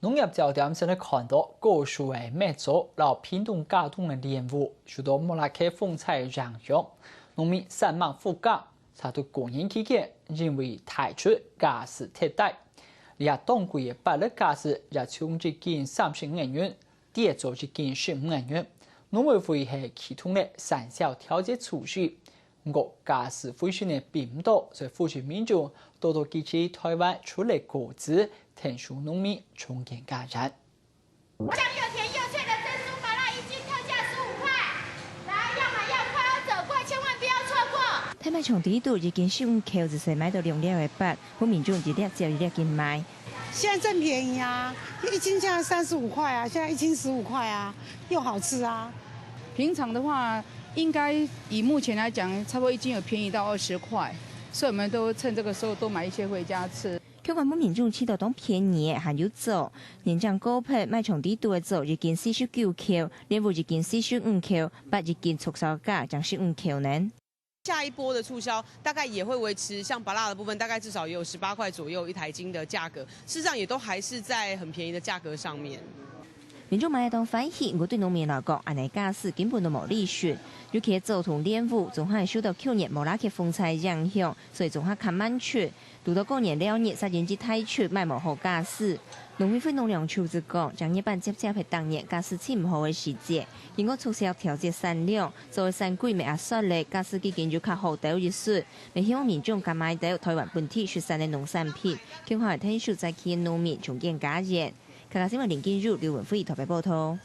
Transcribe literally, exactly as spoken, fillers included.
農業焦點先來看到，高樹个蜜棗摎屏東佳冬个蓮霧受到莫拉克風颱影響，農民煞猛護甲，查到過年期間因為大出價數忒低，這當季个八月價數也從一斤三十五銀跌做一斤十五銀。農委會係啟動了產銷調節措施，毋過價數回升个並毋多，所以呼籲民眾多多支持臺灣出个果子，𢯭手農民重建家園。 香又甜又脆的珍珠芭樂一斤特價十五塊，來，要買要快要走快，千萬不要錯過。大賣場裡肚一斤十五箍就係買到兩粒个芭，分民眾一粒接一粒緊買。現在正便宜啊，一斤現在三十五塊啊，現在一斤十五塊啊，又好吃啊。平常的話，應該以目前來講，差不多一斤有便宜到二十塊，所以我們都趁這個時候多買一些回家吃。 口感分民眾試到當便宜，還有棗。年正過忒，賣場裡肚个棗一斤四十九箍，蓮霧一斤四十五箍，芭一斤促銷價正十五箍呢。下一波的促銷大概也會維持，像芭樂的部分，大概至少也有十八塊左右一台斤的價格，事實上也都還是在很便宜的價格上面。民眾買會當歡喜，毋過對農民來講，恁呢價數根本都無利潤。尤其係棗同蓮霧，總係受到舊年莫拉克風颱影響，所以總係較慢出。 堵到過年尞日，煞因為大出賣無好價數。農委會農糧處就講，正月半輒輒係逐年價數盡毋好个時節，經過促銷調節產量，棗个產季乜也煞咧，價數既經有較好兜一息，乜希望民眾敢買兜臺灣本地出產个農產品，共下𢯭手在地个農民重建家園。客家新聞林金如、劉文輝特別報導。